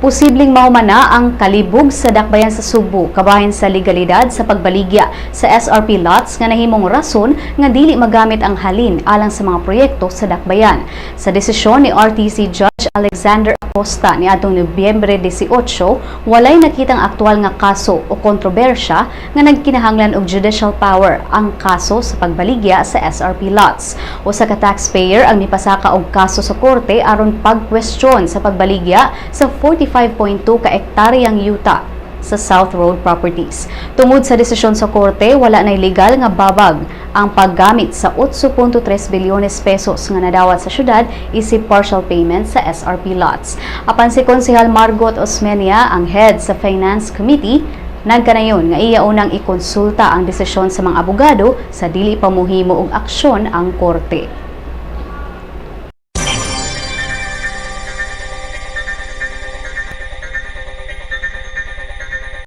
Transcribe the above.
Posibleng mahumana ang kalibog sa dakbayan sa Sugbo kabahin sa legalidad sa pagbaligya sa SRP lots nga nahimong rason nga dili magamit ang halin alang sa mga proyekto sa dakbayan. Sa desisyon ni RTC Judge Alexander Acosta niadtong Nobyembre 18, walay nakitang aktual nga kaso o kontrobersya nga nagkinahanglan og judicial power ang kaso sa pagbaligya sa SRP lots. Usa ka taxpayer ang nipasaka og kaso sa korte aron pagkwestiyon sa pagbaligya sa 45.2 ka ektaryang yuta sa South Road Properties. Tungod sa desisyon sa korte, wala na legal nga babag ang paggamit sa 8.3 bilyones pesos nga nadawat sa syudad isip partial payment sa SRP lots. Apan si Konsehal Margot Osmeña, ang head sa Finance Committee, nagkanayon nga iya unang ikonsulta ang desisyon sa mga abogado sa dili pa muhimo og aksyon ang korte.